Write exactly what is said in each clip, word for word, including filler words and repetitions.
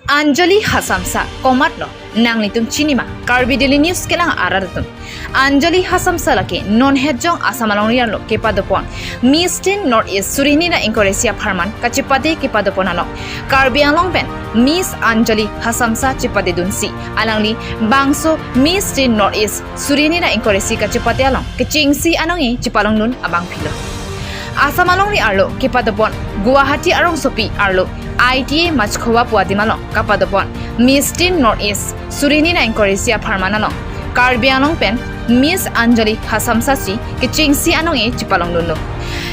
Anjali Hasamsa komatlo, nanglitum chinima? Karbi Daily News kelang arat atum. Anjali Hasamsa lake non hetjong Assam alongri arlo kepadopon Miss Teen North East suri hini ra ingkoi ra isi apharman kachepate kepadopon along Karbi Anglong pen Miss Anjali Hasamsa chepatedunsi alangli bangso Miss Teen North East suri hini ra ingkoi ra isi kachepate along kechengsi anong-e chepalongdun abangphilo. Assam alongri arlo kepadopon Guwahati arongsopi arlo I T A Machkhowa pu adim along kapadopon Miss Teen North East suri hini ra ingkoi ra isi apharman along Karbi Anglong pen Miss Anjali Hasamsa si kechengsi anong-e chepalongdunlo.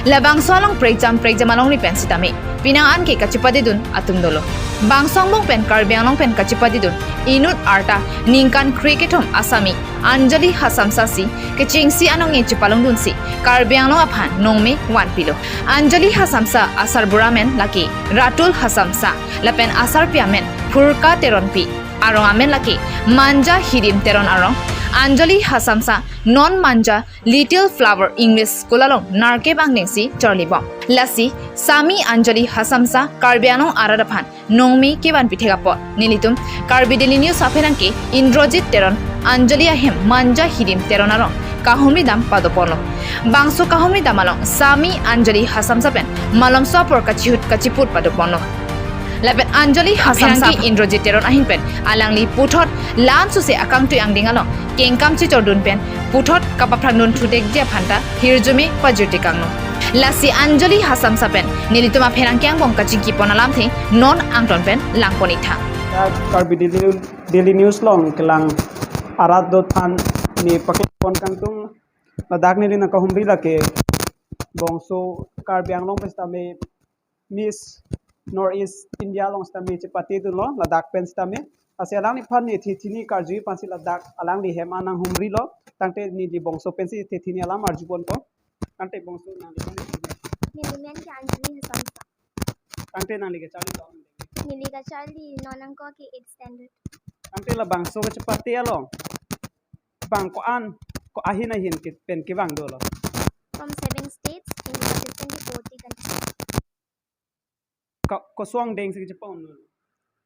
Labangso along prekjam prekjam alongri pen sitame penang an ke kachepatedun atum dolo. Bangso angbong pen Karbi Anglong pen kachepatedun inut arta ningkan krekethom asami Anjali Hasamsa si kechengsi anong-e chepalongdunsi Karbi Anglong aphan nongme vanpilo. Anjali Hasamsa asarbura amen lake Ratul Hasamsa lapen asarpi amen Phurka Teronpi, arong amen lake Manja Hirim Teron arong. Anjali Hasamsa non Manja Little Flower English School along nerkep angdengsi chorlibom. Lasi sami Anjali Hasamsa Karbi Anglong arat aphan nongme kevanpi thek apot nelitum Karbi Daily News apherangke Indrajit Teron Anjali ahem Manja Hirim Teron arong kahumri dam padoponlo. Bangso kahumri dam along sami Anjali Hasamsa pen malomso apor kachihut kachiput padoponlo. Lapen Anjali Hasamsa apherangke Indrajit Teron ahin pen alangli puthot lam suse akangtui angdeng along kengkam chechordun pen puthot kapaphrangdun thudekji aphanta hirjume pajirtekanglo. Lasi Anjali Hasamsa pen nelitum apherangke angbong kachingkipon alamthe non angton pen langpon-ik tha. Ya, Karbi Daily, Daily News along kelang arat do than ne paklangpon kangtung. Ladak neli nangkahumri lake bangso Karbi Anglong pen sitame Miss North East India along sitame chepatedunlo ladak pen sitame. Lasi alangliphan ne thethini karju aphansi ladak alangli hem an nanghumrilo. Tangte neli bangso pensi thethini alam arjuponpo. Tangte bangso nangli. Neli men ke Anjali Hasamsa. Tangte nangli kacharli tong? Neli kacharli non angko ke eighth standard. Tangte labangso kachepate along bang ko-an, ko ahin ahin ke pen kevang dolo? From seven states in the twenty forty country. Ko, koson angdengsi chepa-un?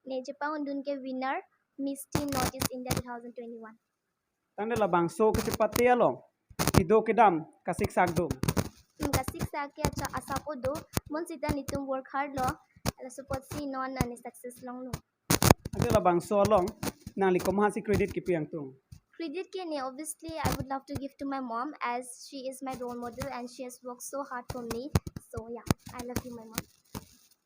Ne chepa-undun ke winner Miss Teen North East India two thousand twenty-one. Tangte labangso kachepate along kedo kedam kasiksak dum? Hmm, kasiksak ke acha asap do, bonsita netum work hard lo, laso apotsi non ne success longlo. Tangte labangso along nangli komatsi credit kepi angtung? Credit ke ne, obviously, I would love to give to my mom as she is my role model and she has worked so hard for me. So yeah, I love you, my mom.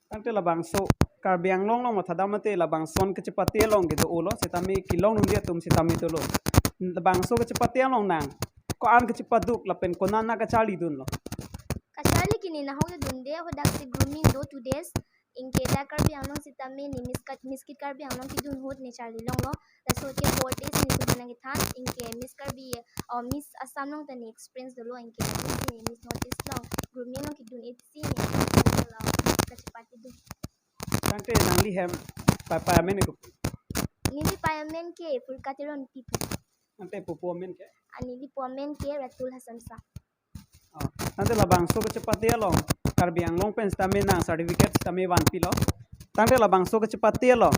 Tangte labangso Karbi Anglong along mathadam mate labangson kachepate along kedo-olo sitame kelongdunde atum sitame dolo. Labangso kachepate along nang ko-an kachepaduk lapen konat nangkacharlidunlo? Kacharli ke ne nahok dunde, hadak si grooming do two days. Anke dak Karbi Anglong sitame ne Miss Kat-, Miss Kit Karbi Anglong kedun ahut ne charlilonglo. Laso ke four days netum aphan nangkethan, anke Miss Karbi, uh, Miss Assam along ta ne experience dolo, anke Miss, ne Miss North East along grooming along kedun-etsi ne kachepatedun. Tangte nangli hem pa, pei amen ke? Neli pei amen ke Phurka Teronpi pu. Tangte pupo amen ke? Ah, neli po amen ke Ratul Hasamsa. Oh, tangte labangso kachepate along Karbi Anglong pen sitame nang certificate sitame vanpilo. Tangte labangso kachepate along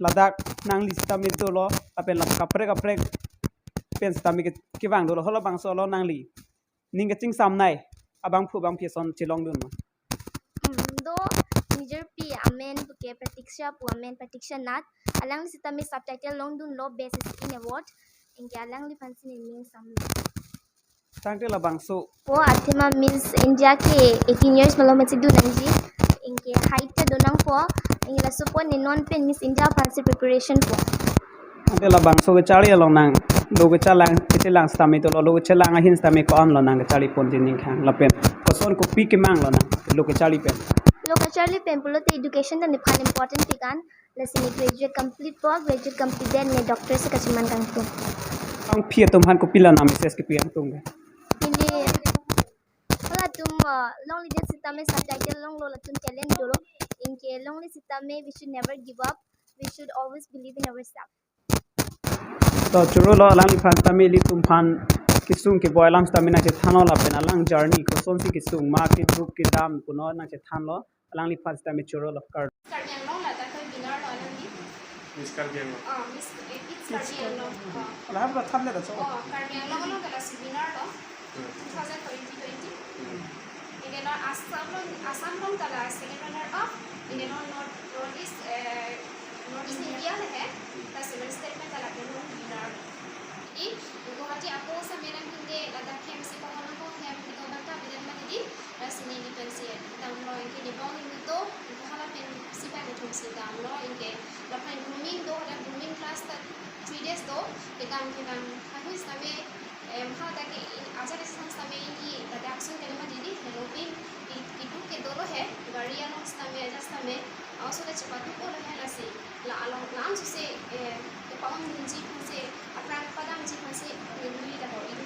ladak nangli sitame dolo, lapen la kaprek kaprek pen sitame ke, kevang dolo, halabangso along nangli ning kachingsamnei abangphu abangphi ason chelongdunlo? Hmm, do, nejirpi amen ke Pratiksha pu amen, Pratiksha Nath. Alangli sitame subtitle longdunlo Best Screen Award. Anke alangliphansi ne ning samlo. Tangte labangso. Po athema Miss India ke eighteen years malom si dun nangji. Anke height ta donangpo. Anke laso apot ne non pen Miss India aphansi preparation po. Tangte labangso kacharli along nang lo kachelang, kachelang sitame dolo, lo kachelang ahin sitame ko-anlo nang kacharliponji ning khang lapen koson kopi kemanglo nang lo kacharli pen? Lo kacharli pen pulote education ta nephan important pik an. Lasi ne graduate complete po, graduate complete den ne doctor si kachiman kangtung. Abangphi atum aphan kopilo nang message kepi kangtung ke? Pini halatum, uh, longle sitame subtitle longlo, latum talent dolo. Anke longle sitame we should never give up. We should always believe in ourselves. To chorolo, alangliphan sitame ilitum aphan kesung keboi alam sitame nangchethanlo lapen alang journey kosonsi kesung ma, keduk kedam kuno nangchethanlo, alangliphan sitame chorolo. Kar- Karbi Anglong ladak ke Miss Karbi Anglong. Ah, Miss, eh, Kids Karbi Anglong. Ah. Lahap la thamle ta so. Oh, Karbi Anglong along ke la si winner lo, two thousand twenty twenty. Anke non Assam along, Assam along ta la second runner up. Anke non North, North East, eh, North East India le he, ta seven state pen ta la ke non winner. I Guwahati ako sa merang hinde ladak hem si pahona ko hem kedo bata bidan ma didi. Lasi neli pensi damlo, anke debong imuto, anke hala pensi pen kethom si damlo, anke lapen grooming do, ada grooming class ta three days do, kedam kedam, ahun sitame, em, ha ta ke in, ajar isang sitame ini, tadi action kali ma didi, hello pin, i-, itu ke dolo he, gari along sitame, ajar sitame, aso ta chepatu ko lo he lasi, la along, la-an suse, eh, kepaun nunji phansi, apran padamji phansi, neli ta ho, itu